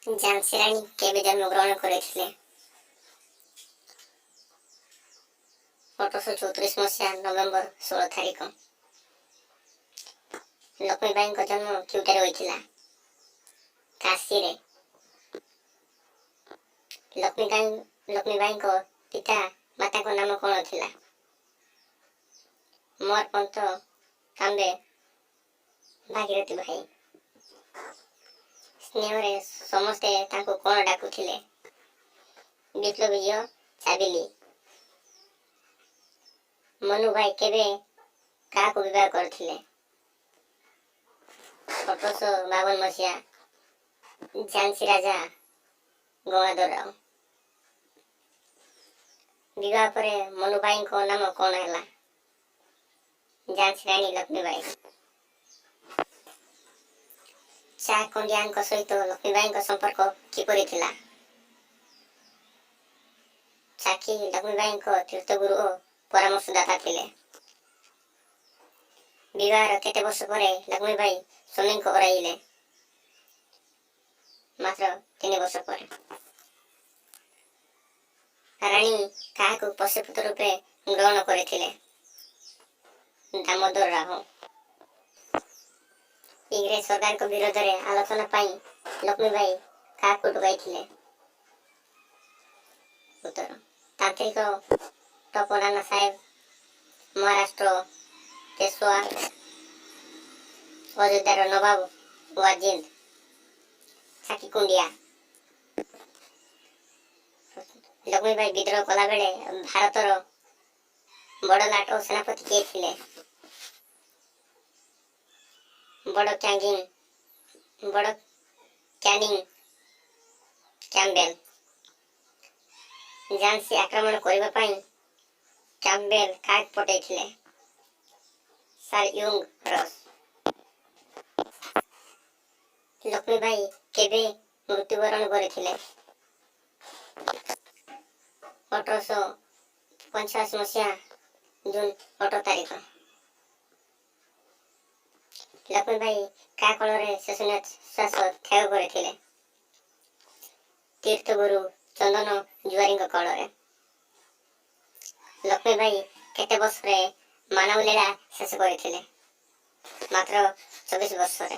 ଝାନ୍ସୀ ରାଣୀ କେବେ ଜନ୍ମଗ୍ରହଣ କରିଥିଲେ? 1834 ମସିହା ନଭେମ୍ବର 16 ତାରିଖ। ଲକ୍ଷ୍ମୀବାଈଙ୍କ ଜନ୍ମ କେଉଁଠାରେ ହୋଇଥିଲା? କାଶୀରେ। ଲକ୍ଷ୍ମୀବାଈଙ୍କ ପିତା ମାତାଙ୍କ ନାମ କ'ଣ ଥିଲା? ମୋରପନ୍ତ ତାମ୍ବେ, ଭାଗୀରଥୀ ଭାଇ। ସ୍ନେହରେ ସମସ୍ତେ ତାଙ୍କୁ କ'ଣ ଡାକୁଥିଲେ? ବିପ୍ଳବୀ ଝିଅ ଚାବିଲି। ମନୁଭାଇ କେବେ କାହାକୁ ବିବାହ କରିଥିଲେ? 1852 ମସିହା ଝାନ୍ସୀ ରାଜା ଗଙ୍ଗାଧର ରାଓ। ବିବାହ ପରେ ମନୁଭାଇଙ୍କ ନାମ କ'ଣ ହେଲା? ଝାନ୍ସୀ ରାଣୀ ଲକ୍ଷ୍ମୀବାଈ। ଚା କଣ୍ଡିଆଙ୍କ ସହିତ ଲକ୍ଷ୍ମୀବାଈଙ୍କ ସମ୍ପର୍କ କିପରି ଥିଲା? ଚାକି ଲକ୍ଷ୍ମୀବାଈଙ୍କ ତୀର୍ଥଗୁରୁ ଓ ପରାମର୍ଶଦାତା ଥିଲେ। ବିବାହର କେତେ ବର୍ଷ ପରେ ଲକ୍ଷ୍ମୀବାଈ ସ୍ୱାମୀଙ୍କୁ ହରାଇଲେ? ମାତ୍ର 3 ବର୍ଷ ପରେ। ରାଣୀ କାହାକୁ ପୋଷ୍ୟପୁତ୍ର ରୂପେ ଗ୍ରହଣ କରିଥିଲେ? ଦାମୋଦର ରାଓ। ଇଂରେଜ ସରକାରଙ୍କ ବିରୋଧରେ ଆଲୋଚନା ପାଇଁ ଲକ୍ଷ୍ମୀବାଈ କାହାକୁ ଡକାଇଥିଲେ? ଉତ୍ତର: ତାନ୍ତ୍ରିକ ଟୋପ ନାନା ସାହେବ, ମହାରାଷ୍ଟ୍ର ପେଶୱା, ଅଯୋଧ୍ୟାର ନବାବ ୱାଜିଦ, ସାକି କୁଣ୍ଡିଆ। ଲକ୍ଷ୍ମୀବାଈ ବିଦ୍ରୋହ କଲାବେଳେ ଭାରତର ବଡ଼ଲାଟ ଓ ସେନାପତି କିଏ ଥିଲେ? ବଡ଼ କ୍ୟାଙ୍ଗିଂ ବଡ଼ କ୍ୟାନିଂ କ୍ୟାମ୍ବେଲ। ଝାନ୍ସୀ ଆକ୍ରମଣ କରିବା ପାଇଁ କ୍ୟାମ୍ବେଲ କାହାକୁ ପଠାଇଥିଲେ? ସାର୍ ୟୁଙ୍ଗ ରସ୍। ଲକ୍ଷ୍ମୀବାଈ କେବେ ମୃତ୍ୟୁବରଣ କରିଥିଲେ? 1885 ମସିହା ଜୁନ 18 ତାରିଖ। ଲକ୍ଷ୍ମୀବାଈ କାହା କୋଳରେ ଶେଷ ନିଶ୍ୱାସ ତ୍ୟାଗ କରିଥିଲେ? ତୀର୍ଥଗୁରୁ ଚନ୍ଦନ ଜୁଆରୀଙ୍କ କୋଳରେ। ଲକ୍ଷ୍ମୀବାଈ କେତେ ବର୍ଷରେ ମାନବଲୀଳା ଶେଷ କରିଥିଲେ? ମାତ୍ର 24 ବର୍ଷରେ।